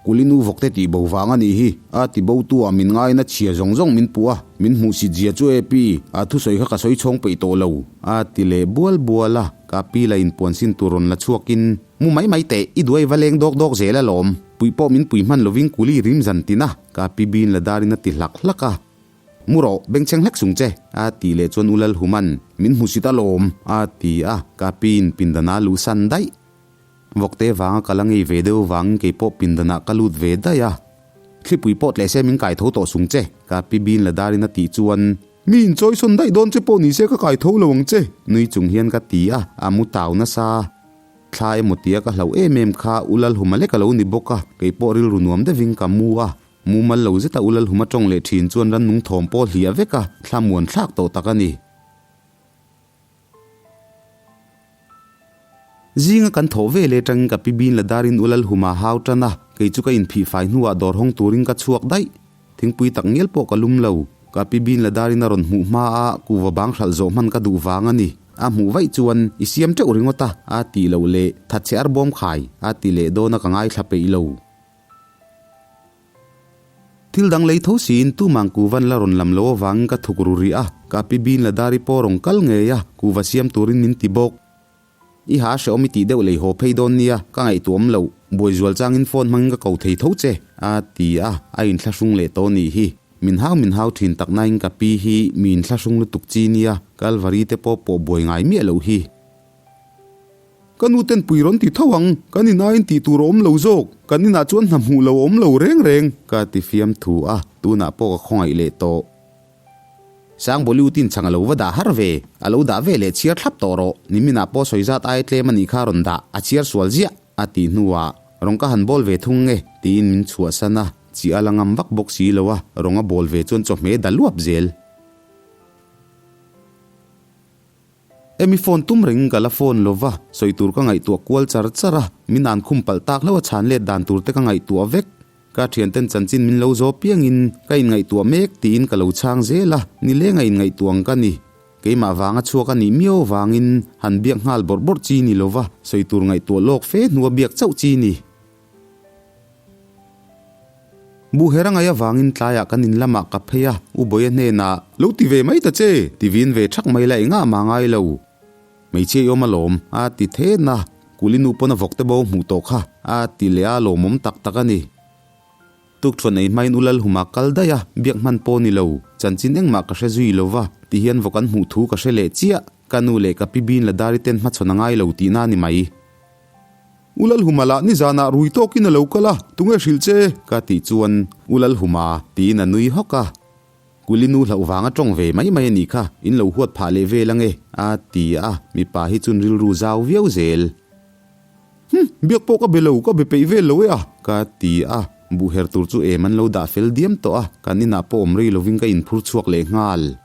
Kulinu vawkte tih bo vang a nih hi, a ti bo tu ah min ngaina chhia zawng zawng min puh a, min hmuh sit zia chu e pi, a thusawi kha ka sawi chhawng peih tawh lo, a ti leh bual bual a, ka pi la inpuan sin tur rawn la chhuak in, mu mai mai teh, i duai va leng dawk dawk zel alawm, puih pawh min pui hman lovin kuli rim zan tin a, ka pi bin la dar in a ti hlak hlak a. Mu rawh, bengchheng hlek sung che, a tih leh chuan U Lalhuman, min hmu sit alawm, a ti a, ka pi in pindan ah luh san daih. Vawkte vanga ka la ngei ve deuh vangin kei pawh pindanah ka lut ve daih a. Thlipui pawh tleh se min kai tho tawh sung che, ka pi bin la darin a tih chuan, Mi inchawi sawn daih dawn che pawh ni se ka kai tho lo ang che, nui chung hian ka ti a, a mu tau nasa. Thla emaw tia ka hlauh em em kha U Lalhuma lek a lo ni bawk a, kei pawh rilru nuam deuhin ka mu a. Mumal lo zeta U Lalhuma tawng leh thin chuan rannung thawm pawh hliah vek a, thla muan thlak tawh tak a ni. Zinga kan thawh ve leh atangin ka pi bin la darin U Lalhuma hau tan a, kei chu ka inphih fai hnuah dawr hawng turin ka chhuak daih. Thingpui tak ngial pawh ka lum lo. Ka pi bin la darin a rawn hmuh hma a, kuhva bang hralh zawh hman ka duh vang a ni. A hmuh vaih chuan, I siam teuh ringawt a, a tih loh leh, Thatchhe arbawm khai, a ti leh dawn a ka ngaithla peih lo. Thil dang lei tho siin tumang kuvan la rawn lam lo avangin ka thuk ru rih a, ka pi bin la dari pawh rawn kal ngei a, kuva siam turin min ti bawk. I ha hrehawm i tih deuh lei haw phei dawn nia, ka ngaihtuah awm loh, buai zual changin phone hmangin ka ko thei tho che, a ti a, a inthlahrung leh tawh nih hi. Min hau min hau thin tak nain ka pi hi mi inthlahrung lutuk chi nia, Kalvari te pawh pawh buai ngai miah loh hi. Ka nu ten pui rawn ti tho ang, kan inaiin tih tur a awm lo zawk, kan inah chuan hna hmuh lo a awm lo reng reng, ka ti fiam thu a, tunah pawh ka khawngaih leh tawh. Sang Bollywood-in chhang a lo va dah har ve, a lo dah ve leh chhiar thlap tawh rawh, niminah pawh sawi zat aia tlem a nih kha rawn dah, a chhiar sual ziah, a tih hnuah, Rawng ka han bawl ve thung nge, tiin min chhuahsan a, chi a la ngam vak bawk si lo a, rawng a bawl ve chuan chawhmeh da luap zel. Emi phone tum rengin ka la phone lo va, sawi tur ka ngaihtuah kual char char a, min an khum palh tak hlauh a chhan let dan tur te ka ngaihtuah vek. Ka thianten chanchin min lo zaw piangin ka inngaihtuah mek tiin ka lo chhang zel a, nileng a inngaihtuah ang ka ni. Keimah vanga chhuak a nih miau vangin han biak nghal bawrh bawrh chi ni lo va, sawi tur ngaihtuah lawk fe hnua biak chauh chi ni. Buh her a ngaih avangin tlaiah kan in lamah ka phei a, U Bawia hnenah, Lo ti ve mai ta che! ti vin ve thak mai la engah mah ngai lo. Hmeichhia i awm alawm, a ti then a, Kuli nu pawn a vawk te bo hmuh tawh kha, a ti leh a, lawmawm tak tak a ni. Tukṭhuan ei hmain U Lalhuma kal daih a, biak hman pawh ni lo, chanchin engmah ka hre zui lo va, ti hian vawk an hmuh thu ka hre leh chiah, ka nu leh ka pi Bin la dari ten hmachhawn a ngai lo tihna a ni mai. U Lalhuma lah nizanah rui tawkin a lo kal a, tunge hrilh che? Ka tih chuan U Lalhuma tiin a nui hawk a. Kuli nu hlauh vanga tawng ve mai mai a nih kha, in lo huat phah leh vel ange, a ti a, mipa hi chun rilru zau viau zel. Hm, biak pawh ka be lo, ka be peih vel lo e a, ka ti a, buh her tur chu em an lo dah fel diam tawh a, kan inah pawh awm rei lovin ka inphur chhuak leh nghal.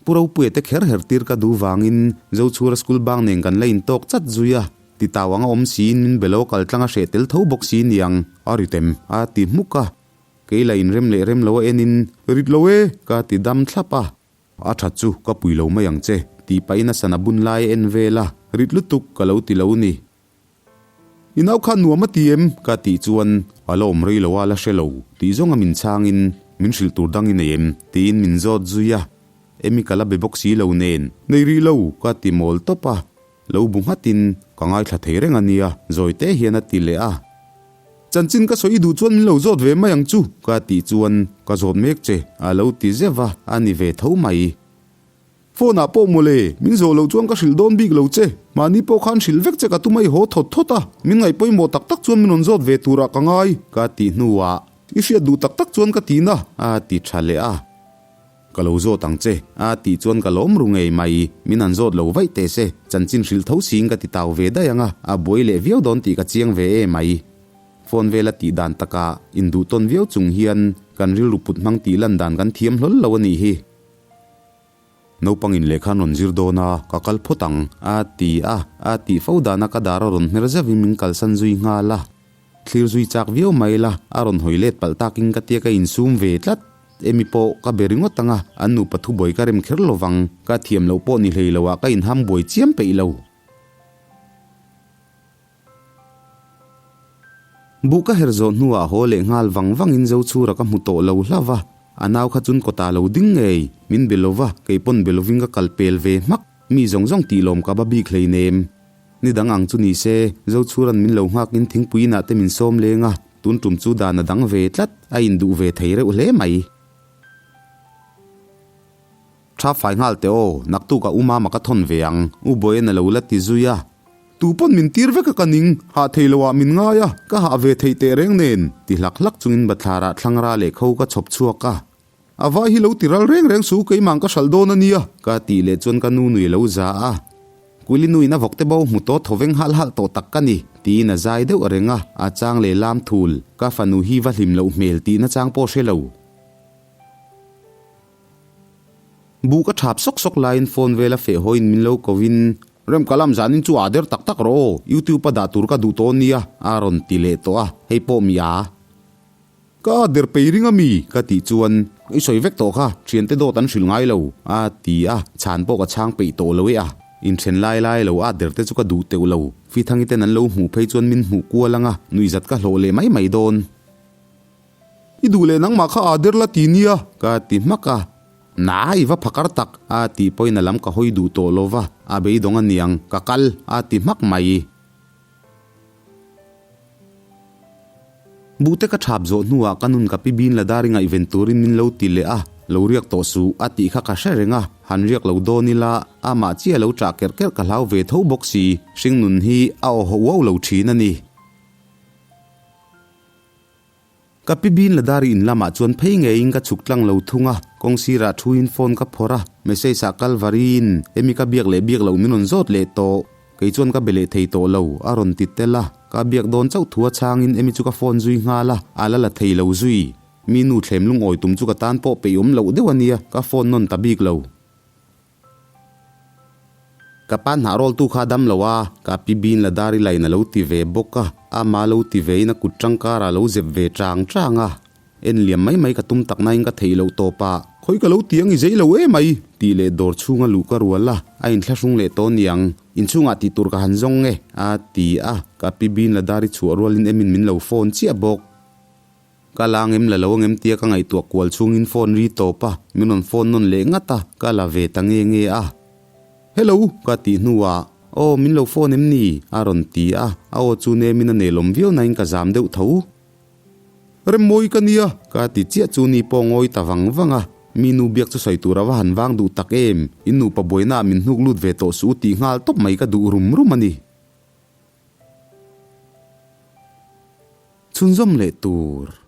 Pu Ropuia te kher her tir ka duh vangin Zochhura school bang nen kan la intawk chat zui a, titau anga awm siin min be lo kal tlang a hreh tel tho bawk si niang, a ritem a ti hmuk a, kei la inrem leh rem lo a enin, Rit lo e! ka ti dam thlap a. A that chu ka pui lo mai ang che, tih pahin a sana bun lai a en vel a, rit lutuk ka lo ti lo ni. I nau khan nuam a ti em? Ka tih chuan a la awm rei lo a la hre lo tih zawnga min chhangin min hrilh tur dang i nei em? Tiin min zawt zui a, Emi ka la be bawk si lo nen. Nei rih lo ka ti mawl tawp a, lo bu nghatin ka ngaithla thei reng a nia, zawi te hian a ti leh a. Chanchin ka sawi i duh chuan min lo zawt ve mai ang chu ka tih chuan ka zawt mek che a lo ti zeuh a, a ni ve tho mai. Phone ah pawh mawle, min zawh loh chuan ka hrilh dawn bik lo che. Mahni pawh khan hrilh vek che ka tum a i haw thawt thawt a, min ngaih pawimawh tak tak chuan min rawn zawt ve turah ka ngai, ka tih hnuah i hriat duh tak tak chuan ka ti na, a ti tha leh a. Ka lo zawt ang che, a tih chuan ka lawm ru ngei mai, min han zawt lo vaih teh se, chanchin hrilh tho siin ka ti tau ve daih ang a, a buai leh viau dawn tih ka chiang ve e mai. Phone vela tih dan takah induh tawn viau chung hian kan rilru put hmang tih lan dan kan thiam hlawl lo a nih hi. Naupangin lehkha an rawn zir dawn a, ka kal phawt ang, a ti a, a tih fo dana ka dar a rawn hmer zeuhin min kalsan zui nghal a. Thlir zui chak viau mai la, a rawn hawi let palh takin ka tia ka insum ve tlat. Emi pawh ka be ringawt ang a, an nupa thubuai ka rem kher lovang, ka thiam loh pawh ni hlei loah ka inham buai chiam peih lo. Buh ka her zawh hnuah haw leh nghal vang vangin Zochhura ka hmu tawh lo hlauh va, a nau kha chun kawtah lo ding ngei, min be lo va, kei pawn be lovin ka kal pel ve hmak, mi zawng zawng tih lawm ka ba bik hleinem. Ni dang ang chu ni se, Zochhura'n min lo nghakin thingpui inah te min sawm leng a, tun tum chu dan a dang ve tlat, a induh ve thei reuh hle mai. Tha fai nghal teh aw, naktukah u Mama ka thawn ve ang, U Bawian a lo la ti zui a. Tu pawn min tir vek a ka ning, hah thei lo ah min ngai a, ka hah ve theih teh reng nen, ti hlak hlak chungin bathlarah thlangra leh kho ka chhawp chhuak a. A vai hi lo ti ral reng reng su, keimah ka hralh dawn a nia, ka tih leh chuan ka nu nui a lo za a. Kuili nuin a vawk te bo hmu tawh thawveng halh halh tawh tak ka ni, tiin a zai deuh reng a, a chang leh lam thul, ka fanu hi va hlim loh hmel tihna chang pawh hre lo. Buh ka thap sawk sawk laiin phone vela feh hawiin min lo ko in, Remkalam zanin chu aa der tak tak rawh aw, YouTube a dah tur ka duh tawh nia, a rawn ti leh tawh a, hei pawh mi aa. Ka aa der pei ring a mi? ka tih chuan, I sawi vek tawh kha, thiante dawt an hrilh ngai lo, a ti a, chhan pawh ka chhang peih tawh lo e a. Inthen lai lai lo aa der te chu ka duh teuh lo, Fithangi ten an lo hmuh phei chuan min hmuh kual ang a, nuihzat ka hlawh leh mai mai dawn. I duh leh nangmah kha aa der la ti nia, ka ti hmak a. Na, i va phakar tak, a tih pawhin a lam ka hawi duh tawh lo va, a beidawng a niang, ka kal, a ti hmak mai. Buhte ka thap zawh hnuah ka nun ka pi bin la dar i ngaihven turin min lo ti leh a, lo riak tawh suh, a tih kha ka hre reng a, han riak lo dawn ila, amah chiah lo ṭah kerh kerh ka hlau ve tho bawk si, hringnun hi a aw haw uau lo ṭhin a ni. Ka pi bin Ladari in lamah chuan phei ngeiin ka chhuk tlang lo thung a, kawng sirah thuin phone ka phawrh a, message ah Kalvari in Emi ka biak leh biak loh min rawn zawt leh tawh, kei chuan ka be leh thei tawh lo, a rawn ti tel a, ka biak dawn chauh thu a chhangin Emi chu ka phone zui nghal a, a la la thei lo zui. Mi nu thlem lungawi tum chu ka tan pawh peih awm loh deuh a nia, ka phone nawn ta bik lo. Ka pa hnah rawltu kha a dam lo a, ka pi bin la dar i lain a lo ti ve bawk a, ama lo ti vein a kut tangkarah a lo zep ve chang chang a. En liam mai mai ka tum tak nain ka theih loh tawp a. Khawi ka lo ti ang i zei lo em ai? Tih leh dawr chhunga luh ka rual a, a inthlahrung leh tawh niang. Inchhungah tih tur ka han zawng e, a ti a, ka pi bin la dar i chhuah rualin emin min lo phone chiah bawk. Ka la ngem la lo angem tia ka ngaihtuah kual chhungin phone ri tawp a, min rawn phone nawn leh ngat a, ka la ve ta nge nge a. Hello! ka tih hnuah, Aw, min lo phone em ni? a rawn ti a, a aw chu nemin a nelawm viau nain ka zam deuh tho. Remmawi ka nia! ka ti chiah chu ni pawh ngawi ta vang vang a, mi nu biak chu sawi tur a va han vang duh tak em, in nupa buainaah min hnuk lut ve tawh suh u tih nghal tawp mai ka duh rum rum a ni. Chhunzawm leh tur.